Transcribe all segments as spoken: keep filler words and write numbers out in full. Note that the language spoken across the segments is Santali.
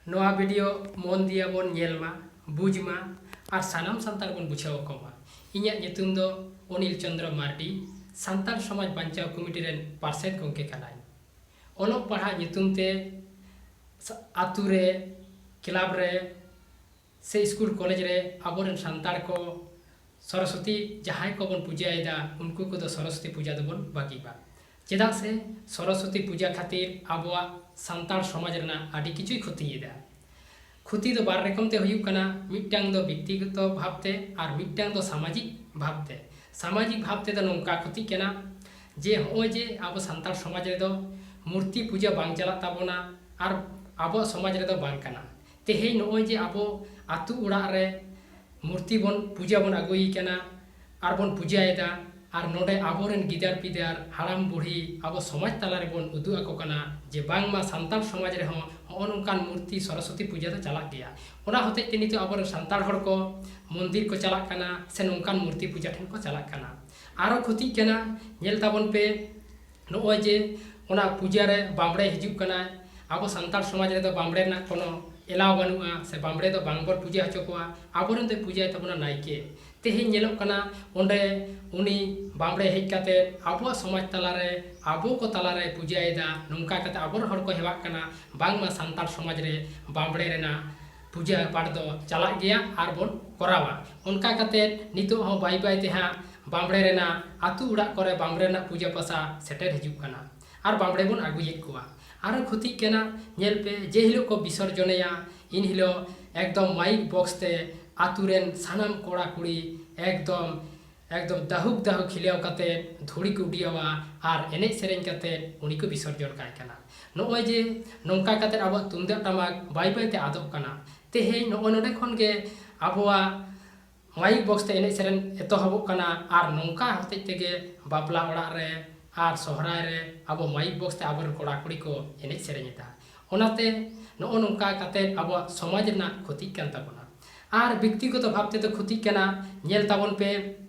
ᱱᱚᱣᱟ ᱵᱷᱤᱰᱤᱭᱳ ᱢᱚᱱ ᱫᱤᱭᱟ ᱵᱚᱱ ᱧᱮᱞ ᱢᱟ, ᱵᱩᱡᱽ ᱢᱟ ᱟᱨ ᱥᱟᱱᱟᱢ ᱥᱟᱱᱛᱟᱲ ᱵᱚᱱ ᱵᱩᱡᱷᱟᱹᱣ ᱟᱠᱚ ᱢᱟ᱾ ᱤᱧᱟᱹᱜ ᱧᱩᱛᱩᱢ ᱫᱚ ᱚᱱᱤᱞ ᱪᱚᱸᱫᱽᱨᱚ ᱢᱟᱨᱰᱤ, ᱥᱟᱱᱛᱟᱲ ᱥᱚᱢᱟᱡᱽ ᱵᱟᱧᱪᱟᱣ ᱠᱚᱢᱤᱴᱤ ᱨᱮᱱ ᱯᱟᱨᱥᱮᱛ ᱜᱚᱢᱠᱮ ᱠᱟᱱᱟᱧ᱾ ᱚᱞᱚᱜ ᱯᱟᱲᱦᱟᱜ ᱧᱩᱛᱩᱢ ᱛᱮ ᱥᱟ-, ᱟᱛᱳ ᱨᱮ, ᱠᱞᱟᱵᱽ ᱨᱮ ᱥᱮ ᱥᱠᱩᱞ ᱠᱚᱞᱮᱡᱽ ᱨᱮ ᱟᱵᱚᱨᱮᱱ ᱥᱟᱱᱛᱟᱲ ᱠᱚ ᱥᱚᱨᱚᱥᱚᱛᱤ ᱡᱟᱦᱟᱸᱭ ᱠᱚᱵᱚᱱ ᱯᱩᱡᱟᱹᱭᱮᱫᱟ, ᱩᱱᱠᱩ ᱠᱚᱫᱚ ᱥᱚᱨᱚᱥᱚᱛᱤ ᱯᱩᱡᱟ ᱫᱚᱵᱚᱱ ᱵᱟᱹᱜᱤ ᱢᱟ᱾ ᱪᱮᱫᱟᱜ ᱥᱮ ᱥᱚᱨᱚᱥᱚᱛᱤ ᱯᱩᱡᱟ ᱠᱷᱟᱹᱛᱤᱨ ᱟᱵᱚᱣᱟᱜ ᱥᱟᱱᱛᱟᱲ ᱥᱚᱢᱟᱡᱽ ᱨᱮᱱᱟᱜ ᱟᱹᱰᱤ ᱠᱤᱪᱷᱩᱭ ᱠᱷᱚᱛᱤᱭᱮᱫᱟ᱾ ᱠᱷᱚᱛᱤ ᱫᱚ ᱵᱟᱨ ᱨᱚᱠᱚᱢ ᱛᱮ ᱦᱩᱭᱩᱜ ᱠᱟᱱᱟ, ᱢᱤᱫᱴᱟᱝ ᱫᱚ ᱵᱮᱠᱛᱤᱜᱚᱛᱚ ᱵᱷᱟᱵᱽ ᱛᱮ ᱟᱨ ᱢᱤᱫᱴᱟᱝ ᱫᱚ ᱥᱟᱢᱟᱡᱤᱠ ᱵᱷᱟᱵᱽ ᱛᱮ᱾ ᱥᱟᱢᱟᱡᱤᱠ ᱵᱷᱟᱵᱽ ᱛᱮᱫᱚ ᱱᱚᱝᱠᱟ ᱠᱷᱚᱛᱤᱜ ᱠᱟᱱᱟ ᱡᱮ ᱦᱚᱸᱜᱼᱚᱭ ᱡᱮ ᱟᱵᱚ ᱥᱟᱱᱛᱟᱲ ᱥᱚᱢᱟᱡᱽ ᱨᱮᱫᱚ ᱢᱩᱨᱛᱤ ᱯᱩᱡᱟᱹ ᱵᱟᱝ ᱪᱟᱞᱟᱜ ᱛᱟᱵᱚᱱᱟ ᱟᱨ ᱟᱵᱚᱣᱟᱜ ᱥᱚᱢᱟᱡᱽ ᱨᱮᱫᱚ ᱵᱟᱝ ᱠᱟᱱᱟ᱾ ᱛᱮᱦᱮᱧ ᱱᱚᱜᱼᱚᱭ ᱡᱮ ᱟᱵᱚ ᱟᱹᱛᱩ ᱚᱲᱟᱜ ᱨᱮ ᱢᱩᱨᱛᱤ ᱵᱚᱱ ᱯᱩᱡᱟᱹ ᱵᱚᱱ ᱟᱹᱜᱩᱭᱮ ᱠᱟᱱᱟ ᱟᱨ ᱵᱚᱱ ᱯᱩᱡᱟᱹᱭᱮᱫᱟ, ᱟᱨ ᱱᱚᱰᱮ ᱟᱵᱚᱨᱮᱱ ᱜᱤᱫᱟᱹᱨ ᱯᱤᱫᱟᱹᱨ ᱦᱟᱲᱟᱢ ᱵᱩᱲᱦᱤ ᱟᱵᱚ ᱥᱚᱢᱟᱡᱽ ᱛᱟᱞᱟ ᱨᱮᱵᱚᱱ ᱩᱫᱩᱜ ᱟᱠᱚ ᱠᱟᱱᱟ ᱡᱮ ᱵᱟᱝᱢᱟ ᱥᱟᱱᱛᱟᱲ ᱥᱚᱢᱟᱡᱽ ᱨᱮᱦᱚᱸ ᱦᱚᱸᱜᱼᱚ ᱱᱚᱝᱠᱟᱱ ᱢᱩᱨᱛᱤ ᱥᱚᱨᱚᱥᱚᱛᱤ ᱯᱩᱡᱟᱹ ᱫᱚ ᱪᱟᱞᱟᱜ ᱜᱮᱭᱟ᱾ ᱚᱱᱟ ᱦᱚᱛᱮᱡ ᱛᱮ ᱱᱤᱛᱚᱜ ᱟᱵᱚᱨᱮᱱ ᱥᱟᱱᱛᱟᱲ ᱦᱚᱲ ᱠᱚ ᱢᱚᱱᱫᱤᱨ ᱠᱚ ᱪᱟᱞᱟᱜ ᱠᱟᱱᱟ ᱥᱮ ᱱᱚᱝᱠᱟᱱ ᱢᱩᱨᱛᱤ ᱯᱩᱡᱟᱹ ᱴᱷᱮᱱ ᱠᱚ ᱪᱟᱞᱟᱜ ᱠᱟᱱᱟ᱾ ᱟᱨᱚ ᱠᱷᱚᱛᱤᱜ ᱠᱟᱱᱟ, ᱧᱮᱞ ᱛᱟᱵᱚᱱ ᱯᱮ, ᱱᱚᱜᱼᱚᱭ ᱡᱮ ᱚᱱᱟ ᱯᱩᱡᱟᱹ ᱨᱮ ᱵᱟᱢᱵᱲᱮ ᱦᱤᱡᱩᱜ ᱠᱟᱱᱟᱭ᱾ ᱟᱵᱚ ᱥᱟᱱᱛᱟᱲ ᱥᱚᱢᱟᱡᱽ ᱨᱮᱫᱚ ᱵᱟᱢᱵᱲᱮ ᱨᱮᱱᱟᱜ ᱠᱳᱱᱳ ᱮᱞᱟᱣ ᱵᱟᱹᱱᱩᱜᱼᱟ, ᱥᱮ ᱵᱟᱢᱵᱲᱮ ᱫᱚ ᱵᱟᱝ ᱵᱚᱱ ᱯᱩᱡᱟᱹ ᱦᱚᱪᱚ ᱠᱚᱣᱟ᱾ ᱟᱵᱚᱨᱮᱱ ᱫᱚᱭ ᱯᱩᱡᱟᱹᱭ ᱛᱟᱵᱚᱱᱟ ᱱᱟᱭᱠᱮ᱾ ᱛᱮᱦᱮᱧ ᱧᱮᱞᱚᱜ ᱠᱟᱱᱟ ᱚᱸᱰᱮ ᱩᱱᱤ ᱵᱟᱢᱵᱲᱮ ᱦᱮᱡ ᱠᱟᱛᱮ ᱟᱵᱚᱣᱟᱜ ᱥᱚᱢᱟᱡᱽ ᱛᱟᱞᱟᱨᱮ, ᱟᱵᱚ ᱠᱚ ᱛᱟᱞᱟᱨᱮ ᱯᱩᱡᱟᱹᱭᱮᱫᱟ᱾ ᱱᱚᱝᱠᱟ ᱠᱟᱛᱮ ᱟᱵᱚᱨᱮᱱ ᱦᱚᱲ ᱠᱚ ᱦᱮᱣᱟᱜ ᱠᱟᱱᱟ ᱵᱟᱝᱢᱟ ᱥᱟᱱᱛᱟᱲ ᱥᱚᱢᱟᱡᱽ ᱨᱮ ᱵᱟᱢᱵᱲᱮ ᱨᱮᱱᱟᱜ ᱯᱩᱡᱟᱹ ᱯᱟᱴ ᱫᱚ ᱪᱟᱞᱟᱜ ᱜᱮᱭᱟ ᱟᱨ ᱵᱚᱱ ᱠᱚᱨᱟᱣᱟ᱾ ᱚᱱᱠᱟ ᱠᱟᱛᱮ ᱱᱤᱛᱚᱜ ᱦᱚᱸ ᱵᱟᱭ ᱵᱟᱭ ᱛᱮ ᱦᱟᱸᱜ ᱵᱟᱢᱵᱲᱮ ᱨᱮᱱᱟᱜ, ᱟᱹᱛᱩ ᱚᱲᱟᱜ ᱠᱚᱨᱮ ᱵᱟᱢᱵᱲᱮ ᱨᱮᱱᱟᱜ ᱯᱩᱡᱟᱹ ᱯᱟᱥᱟ ᱥᱮᱴᱮᱨ ᱦᱤᱡᱩᱜ ᱠᱟᱱᱟ ᱟᱨ ᱵᱟᱢᱵᱲᱮ ᱵᱚᱱ ᱟᱹᱜᱩᱭᱮᱫ ᱠᱚᱣᱟ᱾ ᱟᱨᱚ ᱠᱷᱚᱛᱤᱜ ᱠᱟᱱᱟ, ᱧᱮᱞ ᱯᱮ, ᱡᱮ ᱦᱤᱞᱳᱜ ᱠᱚ ᱵᱤᱥᱚᱨᱡᱚᱱᱮᱭᱟ, ᱤᱱ ᱦᱤᱞᱳᱜ ᱮᱠᱫᱚᱢ ᱢᱟᱭᱤᱠ ᱵᱚᱠᱥ ᱛᱮ ᱟᱹᱛᱩ ᱨᱮᱱ ᱥᱟᱱᱟᱢ ᱠᱚᱲᱟ ᱠᱩᱲᱤ ᱮᱠᱫᱚᱢ ᱮᱠᱫᱚᱢ ᱫᱟᱹᱦᱩᱠ ᱫᱟᱹᱦᱩᱠ ᱠᱷᱤᱞᱟᱹᱣ ᱠᱟᱛᱮ ᱫᱷᱩᱲᱤ ᱠᱚ ᱩᱰᱤᱭᱟᱣᱟ ᱟᱨ ᱮᱱᱮᱡ ᱥᱮᱨᱮᱧ ᱠᱟᱛᱮ ᱩᱱᱤ ᱠᱚ ᱵᱤᱥᱚᱨᱡᱚᱱ ᱠᱟᱭ ᱠᱟᱱᱟ᱾ ᱱᱚᱜᱼᱚᱭ ᱡᱮ ᱱᱚᱝᱠᱟ ᱠᱟᱛᱮ ᱟᱵᱚᱣᱟᱜ ᱛᱩᱢᱫᱟᱜ ᱴᱟᱢᱟᱠ ᱵᱟᱭ ᱵᱟᱭ ᱛᱮ ᱟᱫᱚᱜ ᱠᱟᱱᱟ᱾ ᱛᱮᱦᱮᱧ ᱱᱚᱜᱼᱚᱭ ᱱᱚᱰᱮ ᱠᱷᱚᱱ ᱜᱮ ᱟᱵᱚᱣᱟᱜ ᱢᱟᱭᱤᱠ ᱵᱚᱠᱥ ᱛᱮ ᱮᱱᱮᱡ ᱥᱮᱨᱮᱧ ᱮᱛᱚᱦᱚᱵᱚᱜ ᱠᱟᱱᱟ ᱟᱨ ᱱᱚᱝᱠᱟ ᱦᱚᱛᱮᱡ ᱛᱮᱜᱮ ᱵᱟᱯᱞᱟ ᱚᱲᱟᱜ ᱨᱮ ᱟᱨ ᱥᱚᱦᱨᱟᱭ ᱨᱮ ᱟᱵᱚ ᱢᱟᱭᱤᱠ ᱵᱚᱠᱥ ᱛᱮ ᱟᱵᱚᱨᱮᱱ ᱠᱚᱲᱟ ᱠᱩᱲᱤ ᱠᱚ ᱮᱱᱮᱡ ᱥᱮᱨᱮᱧ ᱮᱫᱟ᱾ ᱚᱱᱟᱛᱮ ᱱᱚᱜᱼᱚ ᱱᱚᱝᱠᱟ ᱠᱟᱛᱮ ᱟᱵᱚᱣᱟᱜ ᱥᱚᱢᱟᱡᱽ ᱨᱮᱱᱟᱜ ᱠᱷᱚᱛᱤᱜ ᱠᱟᱱ ᱛᱟᱵᱚᱱᱟ᱾ ᱟᱨ ᱵᱮᱠᱛᱤᱜᱚᱛᱚ ᱵᱷᱟᱵᱽ ᱛᱮᱫᱚ ᱠᱷᱚᱛᱤᱜ ᱠᱟᱱᱟ, ᱧᱮᱞ ᱛᱟᱵᱚᱱ ᱯᱮ,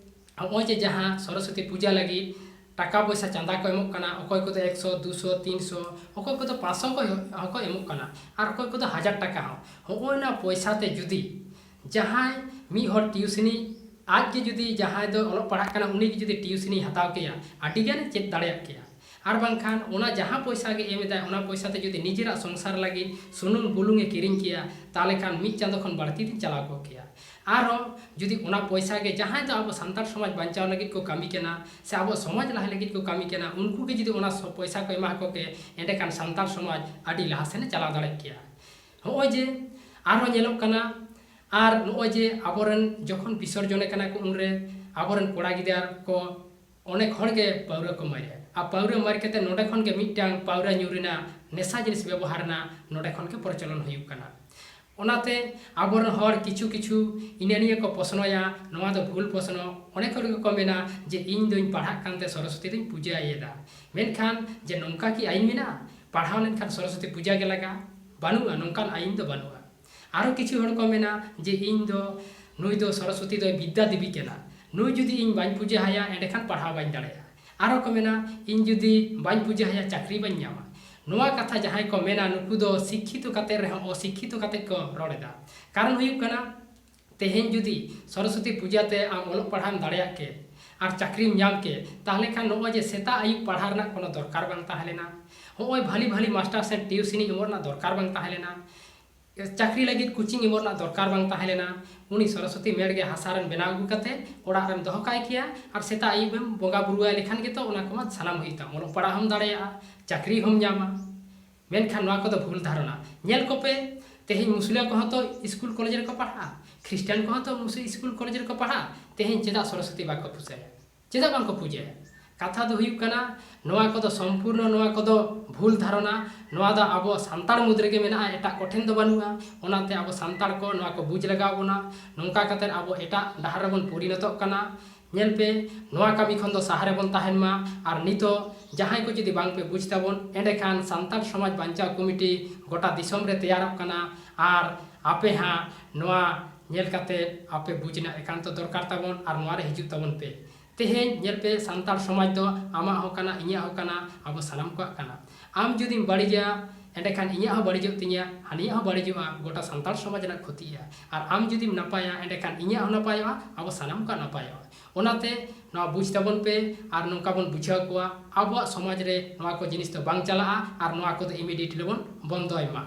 ᱱᱚᱜᱼᱚᱭ ᱡᱮ ᱡᱟᱦᱟᱸ ᱥᱚᱨᱚᱥᱚᱛᱤ ᱯᱩᱡᱟ ᱞᱟᱹᱜᱤᱫ ᱴᱟᱠᱟ ᱯᱚᱭᱥᱟ ᱪᱟᱸᱫᱟ ᱠᱚ ᱮᱢᱚᱜ ᱠᱟᱱᱟ, ᱚᱠᱚᱭ ᱠᱚᱫᱚ ᱮᱠᱥᱚ, ᱫᱩᱥᱚ, ᱛᱤᱱᱥᱚ, ᱚᱠᱚᱭ ᱠᱚᱫᱚ ᱯᱟᱸᱪᱥᱚ ᱠᱚ ᱦᱚᱸᱠᱚ ᱮᱢᱚᱜ ᱠᱟᱱᱟ, ᱟᱨ ᱚᱠᱚᱭ ᱠᱚᱫᱚ ᱦᱟᱡᱟᱨ ᱴᱟᱠᱟ ᱦᱚᱸ᱾ ᱦᱚᱸᱜᱼᱚᱭ ᱱᱟ ᱯᱚᱭᱥᱟ ᱛᱮ ᱡᱩᱫᱤ ᱡᱟᱦᱟᱸᱭ ᱢᱤᱫ ᱦᱚᱲ ᱴᱤᱭᱩᱥᱤᱱᱤ, ᱟᱡ ᱜᱮ ᱡᱩᱫᱤ ᱡᱟᱦᱟᱸᱭ ᱫᱚ ᱚᱞᱚᱜ ᱯᱟᱲᱦᱟᱜ ᱠᱟᱱᱟ, ᱩᱱᱤ ᱜᱮ ᱡᱩᱫᱤ ᱴᱤᱭᱩᱥᱤᱱᱤᱭ ᱦᱟᱛᱟᱣ ᱠᱮᱭᱟ, ᱟᱹᱰᱤ ᱜᱟᱱᱮ ᱪᱮᱫ ᱫᱟᱲᱮᱭᱟᱜ ᱠᱮᱭᱟ᱾ ᱟᱨ ᱵᱟᱝᱠᱷᱟᱱ ᱚᱱᱟ ᱡᱟᱦᱟᱸ ᱯᱚᱭᱥᱟ ᱜᱮ ᱮᱢ ᱮᱫᱟᱭ, ᱚᱱᱟ ᱯᱚᱭᱥᱟ ᱛᱮ ᱡᱩᱫᱤ ᱱᱤᱡᱮᱨᱟᱜ ᱥᱚᱝᱥᱟᱨ ᱞᱟᱹᱜᱤᱫ ᱥᱩᱱᱩᱢ ᱵᱩᱞᱩᱝ ᱮ ᱠᱤᱨᱤᱧ ᱠᱮᱭᱟ, ᱛᱟᱦᱚᱞᱮ ᱠᱷᱟᱱ ᱢᱤᱫ ᱪᱟᱸᱫᱚ ᱠᱷᱚᱱ ᱵᱟᱹᱲᱛᱤ ᱫᱤᱱ ᱪᱟᱞᱟᱣ ᱠᱚᱜ ᱠᱮᱭᱟ᱾ ᱟᱨᱦᱚᱸ ᱡᱩᱫᱤ ᱚᱱᱟ ᱯᱚᱭᱥᱟ ᱜᱮ ᱡᱟᱦᱟᱸᱭ ᱫᱚ ᱟᱵᱚ ᱥᱟᱱᱛᱟᱲ ᱥᱚᱢᱟᱡᱽ ᱵᱟᱧᱪᱟᱣ ᱞᱟᱹᱜᱤᱫ ᱠᱚ ᱠᱟᱹᱢᱤ ᱠᱟᱱᱟ, ᱥᱮ ᱟᱵᱚ ᱥᱚᱢᱟᱡᱽ ᱞᱟᱦᱟ ᱞᱟᱹᱜᱤᱫ ᱠᱚ ᱠᱟᱹᱢᱤ ᱠᱟᱱᱟ, ᱩᱱᱠᱩ ᱜᱮ ᱡᱩᱫᱤ ᱚᱱᱟ ᱥᱚ-, ᱯᱚᱭᱥᱟ ᱠᱚ ᱮᱢᱟ ᱠᱚ ᱠᱮ, ᱮᱸᱰᱮᱠᱷᱟᱱ ᱥᱟᱱᱛᱟᱲ ᱥᱚᱢᱟᱡᱽ ᱟᱹᱰᱤ ᱞᱟᱦᱟ ᱥᱮᱱ ᱮ ᱪᱟᱞᱟᱣ ᱫᱟᱲᱮᱭᱟᱜ ᱠᱮᱭᱟ᱾ ᱱᱚᱜᱼᱚᱭ ᱡᱮ ᱟᱨᱦᱚᱸ ᱧᱮᱞᱚᱜ ᱠᱟᱱᱟ, ᱟᱨ ᱱᱚᱜᱼᱚᱭ ᱡᱮ ᱟᱵᱚᱨᱮᱱ ᱡᱚᱠᱷᱚᱱ ᱵᱤᱥᱚᱨᱡᱚᱱᱮ ᱠᱟᱱᱟ ᱠᱚ, ᱩᱱᱨᱮ ᱟᱵᱚᱨᱮᱱ ᱠᱚᱲᱟ ᱜᱤᱫᱟᱹᱨ ᱠᱚ ᱚᱱᱮᱠ ᱦᱚᱲ ᱜᱮ ᱯᱟᱹᱣᱨᱟᱹ ᱠᱚ ᱢᱟᱹᱨᱭᱟ᱾ ᱟᱨ ᱯᱟᱹᱣᱨᱟᱹ ᱢᱟᱹᱨ ᱠᱟᱛᱮ ᱱᱚᱰᱮ ᱠᱷᱚᱱ ᱜᱮ ᱢᱤᱫᱴᱟᱝ ᱯᱟᱹᱣᱨᱟᱹ ᱧᱩ ᱨᱮᱱᱟᱜ ᱱᱮᱥᱟ ᱡᱤᱱᱤᱥ ᱵᱮᱵᱚᱦᱟᱨ ᱨᱮᱱᱟᱜ ᱱᱚᱰᱮ ᱠᱷᱚᱱ ᱜᱮ ᱯᱨᱚᱪᱚᱞᱚᱱ ᱦᱩᱭᱩᱜ ᱠᱟᱱᱟ᱾ ᱚᱱᱟᱛᱮ ᱟᱵᱚᱨᱮᱱ ᱦᱚᱲ ᱠᱤᱪᱷᱩ ᱠᱤᱪᱷᱩ ᱤᱱᱟᱹ ᱱᱤᱭᱟᱹ ᱠᱚ ᱯᱚᱥᱱᱚᱭᱟ, ᱱᱚᱣᱟ ᱫᱚ ᱵᱷᱩᱞ ᱯᱚᱥᱱᱚ᱾ ᱚᱱᱮᱠ ᱦᱚᱲ ᱜᱮᱠᱚ ᱢᱮᱱᱟ ᱡᱮ, "ᱤᱧ ᱫᱚᱧ ᱯᱟᱲᱦᱟᱜ ᱠᱟᱱᱛᱮ ᱥᱚᱨᱚᱥᱚᱛᱤ ᱫᱚᱧ ᱯᱩᱡᱟᱹᱭᱮᱫᱟ᱾" ᱢᱮᱱᱠᱷᱟᱱ ᱡᱮ ᱱᱚᱝᱠᱟ ᱠᱤ ᱟᱹᱭᱤᱱ ᱢᱮᱱᱟᱜᱼᱟ, ᱯᱟᱲᱦᱟᱣ ᱞᱮᱱᱠᱷᱟᱱ ᱥᱚᱨᱚᱥᱚᱛᱤ ᱯᱩᱡᱟᱹ ᱜᱮ ᱞᱟᱜᱟᱜᱼᱟ? ᱵᱟᱹᱱᱩᱜᱼᱟ, ᱱᱚᱝᱠᱟᱱ ᱟᱹᱭᱤᱱ ᱫᱚ ᱵᱟᱹᱱᱩᱜᱼᱟ᱾ ᱟᱨᱚ ᱠᱤᱪᱷᱩ ᱦᱚᱲ ᱠᱚ ᱢᱮᱱᱟ ᱡᱮ, "ᱤᱧ ᱫᱚ, ᱱᱩᱭ ᱫᱚ ᱥᱚᱨᱚᱥᱚᱛᱤ ᱫᱚᱭ ᱵᱤᱫᱽᱫᱟ ᱫᱮᱵᱤ ᱠᱟᱱᱟ, ᱱᱩᱭ ᱡᱩᱫᱤ ᱤᱧ ᱵᱟᱹᱧ ᱯᱩᱡᱟᱹ ᱟᱭᱟ, ᱮᱸᱰᱮᱠᱷᱟᱱ ᱯᱟᱲᱦᱟᱣ ᱵᱟᱹᱧ ᱫᱟᱲᱮᱭᱟᱜᱼᱟ᱾" ᱟᱨᱚ ᱠᱚ ᱢᱮᱱᱟ, "ᱤᱧ ᱡᱩᱫᱤ ᱵᱟᱹᱧ ᱯᱩᱡᱟᱹ ᱟᱭᱟ, ᱪᱟᱹᱠᱨᱤ ᱵᱟᱹᱧ ᱧᱟᱢᱟ᱾" ᱱᱚᱣᱟ ᱠᱟᱛᱷᱟ ᱡᱟᱦᱟᱸᱭ ᱠᱚ ᱢᱮᱱᱟ, ᱱᱩᱠᱩ ᱫᱚ ᱥᱤᱠᱠᱷᱤᱛᱚ ᱠᱟᱛᱮ ᱨᱮᱦᱚᱸ ᱚᱥᱤᱠᱠᱷᱤᱛᱚ ᱠᱟᱛᱮ ᱠᱚ ᱨᱚᱲ ᱮᱫᱟ᱾ ᱠᱟᱨᱚᱱ ᱦᱩᱭᱩᱜ ᱠᱟᱱᱟ, ᱛᱮᱦᱮᱧ ᱡᱩᱫᱤ ᱥᱚᱨᱚᱥᱚᱛᱤ ᱯᱩᱡᱟᱹ ᱛᱮ ᱟᱢ ᱚᱞᱚᱜ ᱯᱟᱲᱦᱟᱣ ᱮᱢ ᱫᱟᱲᱮᱭᱟᱜ ᱠᱮ ᱟᱨ ᱪᱟᱹᱠᱨᱤᱢ ᱧᱟᱢ ᱠᱮ, ᱛᱟᱦᱚᱞᱮ ᱠᱷᱟᱱ ᱱᱚᱜᱼᱚᱭ ᱡᱮ ᱥᱮᱛᱟᱜ ᱟᱹᱭᱩᱵ ᱯᱟᱲᱦᱟᱣ ᱨᱮᱱᱟᱜ ᱠᱳᱱᱳ ᱫᱚᱨᱠᱟᱨ ᱵᱟᱝ ᱛᱟᱦᱮᱸ ᱞᱮᱱᱟ, ᱱᱚᱜᱼᱚᱭ ᱵᱷᱟᱞᱤ ᱵᱷᱟᱞᱤ ᱢᱟᱥᱴᱟᱨ ᱥᱮᱫ ᱴᱤᱭᱩᱥᱤᱱᱤ ᱮᱢᱚᱜ ᱨᱮᱱᱟᱜ ᱫᱚᱨᱠᱟᱨ ᱵᱟᱝ ᱛᱟᱦᱮᱸ ᱞᱮᱱᱟ, ᱪᱟᱹᱠᱨᱤ ᱞᱟᱹᱜᱤᱫ ᱠᱳᱪᱤᱝ ᱮᱢᱚᱜ ᱨᱮᱱᱟᱜ ᱫᱚᱨᱠᱟᱨ ᱵᱟᱝ ᱛᱟᱦᱮᱸ ᱞᱮᱱᱟ᱾ ᱩᱱᱤ ᱥᱚᱨᱚᱥᱚᱛᱤ ᱢᱮᱲ ᱜᱮ ᱦᱟᱥᱟ ᱨᱮᱢ ᱵᱮᱱᱟᱣ ᱟᱹᱜᱩ ᱠᱟᱛᱮ ᱚᱲᱟᱜ ᱨᱮᱢ ᱫᱚᱦᱚ ᱠᱟᱭ ᱠᱮᱭᱟ ᱟᱨ ᱥᱮᱛᱟᱜ ᱟᱹᱭᱩᱵ ᱮᱢ ᱵᱚᱸᱜᱟ ᱵᱩᱨᱩ ᱟᱭ ᱞᱮᱠᱷᱟᱱ ᱜᱮᱛᱚ ᱚᱱᱟ ᱠᱚᱢᱟ ᱥᱟᱱᱟᱢ ᱦᱩᱭᱩᱜ ᱛᱟᱢ, ᱚᱞᱚᱜ ᱯᱟᱲᱦᱟᱜ ᱦᱚᱸᱢ ᱫᱟᱲᱮᱭᱟᱜᱼᱟ, ᱪᱟᱹᱠᱨᱤ ᱦᱚᱸᱢ ᱧᱟᱢᱟ᱾ ᱢᱮᱱᱠᱷᱟᱱ ᱱᱚᱣᱟ ᱠᱚᱫᱚ ᱵᱷᱩᱞ ᱫᱷᱟᱨᱚᱱᱟ᱾ ᱧᱮᱞ ᱠᱚᱯᱮ, ᱛᱮᱦᱮᱧ ᱢᱩᱥᱞᱟᱹ ᱠᱚᱦᱚᱸ ᱛᱚ ᱥᱠᱩᱞ ᱠᱚᱞᱮᱡᱽ ᱨᱮᱠᱚ ᱯᱟᱲᱦᱟᱜᱼᱟ, ᱠᱷᱨᱤᱥᱴᱟᱱ ᱠᱚᱦᱚᱸ ᱛᱚ ᱢᱩᱥ-, ᱥᱠᱩᱞ ᱠᱚᱞᱮᱡᱽ ᱨᱮᱠᱚ ᱯᱟᱲᱦᱟᱜᱼᱟ, ᱛᱮᱦᱮᱧ ᱪᱮᱫᱟᱜ ᱥᱚᱨᱚᱥᱚᱛᱤ ᱵᱟᱠᱚ ᱯᱩᱡᱟᱹᱭᱟ? ᱪᱮᱫᱟᱜ ᱵᱟᱝᱠᱚ ᱯᱩᱡᱟᱹᱭᱟ? ᱠᱟᱛᱷᱟ ᱫᱚ ᱦᱩᱭᱩᱜ ᱠᱟᱱᱟ, ᱱᱚᱣᱟ ᱠᱚᱫᱚ ᱥᱚᱢᱯᱩᱨᱱᱚ, ᱱᱚᱣᱟ ᱠᱚᱫᱚ ᱵᱷᱩᱞ ᱫᱷᱟᱨᱚᱱᱟ᱾ ᱱᱚᱣᱟ ᱫᱚ ᱟᱵᱚ ᱥᱟᱱᱛᱟᱲ ᱢᱩᱫᱽ ᱨᱮᱜᱮ ᱢᱮᱱᱟᱜᱼᱟ, ᱮᱴᱟᱜ ᱠᱚᱴᱷᱮᱱ ᱫᱚ ᱵᱟᱹᱱᱩᱜᱼᱟ᱾ ᱚᱱᱟᱛᱮ ᱟᱵᱚ ᱥᱟᱱᱛᱟᱲ ᱠᱚ ᱱᱚᱣᱟ ᱠᱚ ᱵᱩᱡᱽ ᱞᱟᱜᱟᱣ ᱵᱚᱱᱟ᱾ ᱱᱚᱝᱠᱟ ᱠᱟᱛᱮ ᱟᱵᱚ ᱮᱴᱟᱜ ᱰᱟᱦᱟᱨ ᱨᱮᱵᱚᱱ ᱯᱚᱨᱤᱱᱚᱛᱚᱜ ᱠᱟᱱᱟ᱾ ᱧᱮᱞ ᱯᱮ, ᱱᱚᱣᱟ ᱠᱟᱹᱢᱤ ᱠᱷᱚᱱ ᱫᱚ ᱥᱟᱦᱟ ᱨᱮᱵᱚᱱ ᱛᱟᱦᱮᱱ ᱢᱟ᱾ ᱟᱨ ᱱᱤᱛᱚᱜ ᱡᱟᱦᱟᱸᱭ ᱠᱚ ᱡᱩᱫᱤ ᱵᱟᱝ ᱯᱮ ᱵᱩᱡᱽ ᱛᱟᱵᱚᱱ, ᱮᱸᱰᱮᱠᱷᱟᱱ ᱥᱟᱱᱛᱟᱲ ᱥᱚᱢᱟᱡᱽ ᱵᱟᱧᱪᱟᱣ ᱠᱚᱢᱤᱴᱤ ᱜᱚᱴᱟ ᱫᱤᱥᱚᱢ ᱨᱮ ᱛᱮᱭᱟᱨᱚᱜ ᱠᱟᱱᱟ᱾ ᱟᱨ ᱟᱯᱮ ᱦᱟᱸᱜ ᱱᱚᱣᱟ ᱧᱮᱞ ᱠᱟᱛᱮ ᱟᱯᱮ ᱵᱩᱡᱽ ᱨᱮᱱᱟᱜ ᱮᱠᱟᱱᱛᱚ ᱫᱚᱨᱠᱟᱨ ᱛᱟᱵᱚᱱ, ᱟᱨ ᱱᱚᱣᱟ ᱨᱮ ᱦᱤᱡᱩᱜ ᱛᱟᱵᱚᱱ ᱯᱮ᱾ ᱛᱮᱦᱮᱧ ᱧᱮᱞ ᱯᱮ, ᱥᱟᱱᱛᱟᱲ ᱥᱚᱢᱟᱡᱽ ᱫᱚ ᱟᱢᱟᱜ ᱦᱚᱸ ᱠᱟᱱᱟ, ᱤᱧᱟᱹᱜ ᱦᱚᱸ ᱠᱟᱱᱟ, ᱟᱵᱚ ᱥᱟᱱᱟᱢ ᱠᱚᱣᱟᱜ ᱠᱟᱱᱟ᱾ ᱟᱢ ᱡᱩᱫᱤᱢ ᱵᱟᱹᱲᱤᱡᱟ, ᱮᱸᱰᱮᱠᱷᱟᱱ ᱤᱧᱟᱹᱜ ᱦᱚᱸ ᱵᱟᱹᱲᱤᱡᱚᱜ ᱛᱤᱧᱟ, ᱦᱟᱹᱱᱤᱭᱟᱜ ᱦᱚᱸ ᱵᱟᱹᱲᱤᱡᱚᱜᱼᱟ, ᱜᱚᱴᱟ ᱥᱟᱱᱛᱟᱲ ᱥᱚᱢᱟᱡᱽ ᱨᱮᱱᱟᱜ ᱠᱷᱚᱛᱤᱜᱼᱟ᱾ ᱟᱨ ᱟᱢ ᱡᱩᱫᱤᱢ ᱱᱟᱯᱟᱭᱟ, ᱮᱸᱰᱮᱠᱷᱟᱱ ᱤᱧᱟᱹᱜ ᱦᱚᱸ ᱱᱟᱯᱟᱭᱚᱜᱼᱟ, ᱟᱵᱚ ᱥᱟᱱᱟᱢ ᱠᱚᱣᱟᱜ ᱱᱟᱯᱟᱭᱚᱜᱼᱟ᱾ ᱚᱱᱟᱛᱮ ᱱᱚᱣᱟ ᱵᱩᱡᱽ ᱛᱟᱵᱚᱱ ᱯᱮ ᱟᱨ ᱱᱚᱝᱠᱟ ᱵᱚᱱ ᱵᱩᱡᱷᱟᱹᱣ ᱠᱚᱣᱟ, ᱟᱵᱚᱣᱟᱜ ᱥᱚᱢᱟᱡᱽ ᱨᱮ ᱱᱚᱣᱟ ᱠᱚ ᱡᱤᱱᱤᱥ ᱫᱚ ᱵᱟᱝ ᱪᱟᱞᱟᱜᱼᱟ ᱟᱨ ᱱᱚᱣᱟ ᱠᱚᱫᱚ immediately ᱵᱚᱱ ᱵᱚᱱᱫᱚᱭ ᱢᱟ᱾